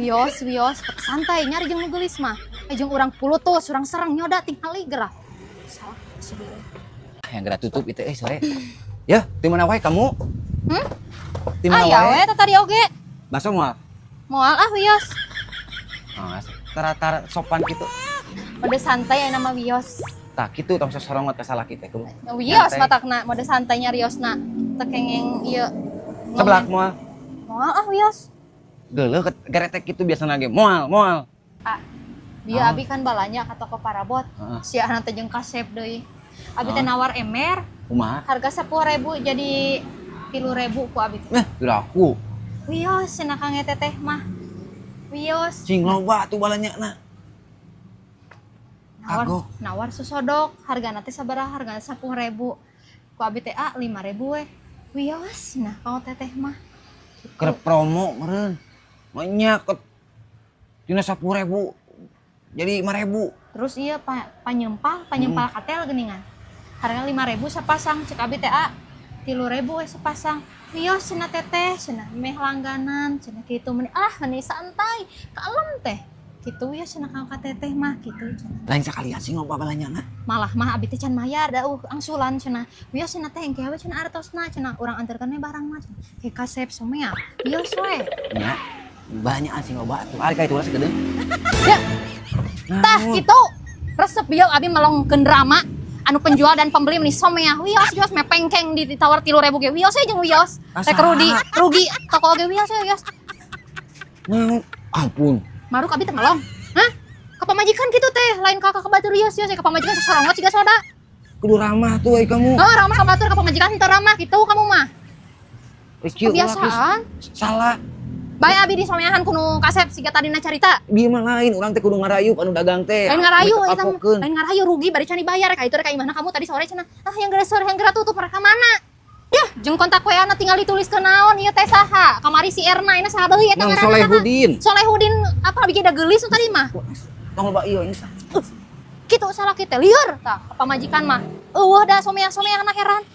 Wios, wios, santai nyari jeung nu geulis mah. Eh, jeung urang pulutus, urang serang nyoda tingali gerah. Salah sebenarnya. Yang geura tutup itu eh sore. Ya, di mana wae kamu? Hmm? Di mana Ah, ya wae? We teh tadi oge. Bakso moal? Moal ah, wios. Ah, tara-tara sopan gitu. Mode santai aya nama wios. Tah kitu tong sosorongot ka salaki teh. Kudu. Wios Santai. Matakna mode santai nyariosna. Teu kengeng ieu. Seblak moal? Moal ah, wios. Geuleuh geretek kitu biasana ge. Moal, moal. Ah, bieu Ah. abi kan balanja ka toko parabot. Heeh. Si anak teh jeung kasep deui. Abi teh Ah. nawar ember Kumaha? Harga 10.000 jadi 3.000 ku abi teh. Eh, aku. Wios cenah Kang Teteh mah. Wios. Cing loba tuh balanyana. Nawar, Kagok. Nawar susodok hargana teh sabaraha? Hargana 10.000, ku abi teh, ah, 5.000 we. Wios nah Kang Teteh mah. Keur promo meureun. Banyak ke tina 10.000 jadi 5.000. Terus iya panyempal, panyempal katel geningan. Hargana 5.000 sepasang, cek abi teh, ah, 3.000 we sepasang. Wios cenah Teteh, cenah meh langganan, cenah kitu meni ah meni santai, kalem teh. Kitu wios cenah Kang ka Teteh mah kitu cenah. Lain sakalian sih loba balanyana. Malah mah abi teh can mayar da angsulan cenah. Wios cenah teh, engke we cenah artosna cenah, urang anterkeun we barang mah cenah. Ke kasep somea. Wios we. Nya, banyak sih loba tuh. Ari ka itu sakedeung. Ya, tah kitu. Resep bieu abi melongkeun drama anu penjual dan pembeli meni somea. Wios wios me pengkeng ditawar 3.000 ge wios we jeung wios. Rek rugi, rugi toko oge wios we wios. Nah, ampun. Maruk abi teh melong. Hah? Ka pamajikan kitu teh, lain ka batur wios wios ka pamajikan sosorongot siga soda. Kudu ramah tuh ai kamu. Oh, ramah ka batur, ka pamajikan henteu ramah gitu kamu mah. Kieu ulah, Kebiasaan. Geus salah. Bae abi di someahan ku nu kasep siga tadina carita. Bieu mah lain, urang teh kudu ngarayu anu dagang teh. Lain ngarayu eta mah. Kapokeun. Lain ngarayu, rugi bari can dibayar ka itu rek ka imahna kamu tadi sore cenah. Ah, yang geura sore yang geura tutup mereka mana? Ya, jeung kontak WA na tinggal ditulis ke naon ieu teh saha? Kamari si Erna ini saha deui eta Nang ngaranna saha? Solehudin. Solehudin apa bikin da geulis nu tadi mah. Tong loba ieu ini sah. Kitu salah kita lieur tah ka pamajikan mah. Eueuh da somea-somea heran.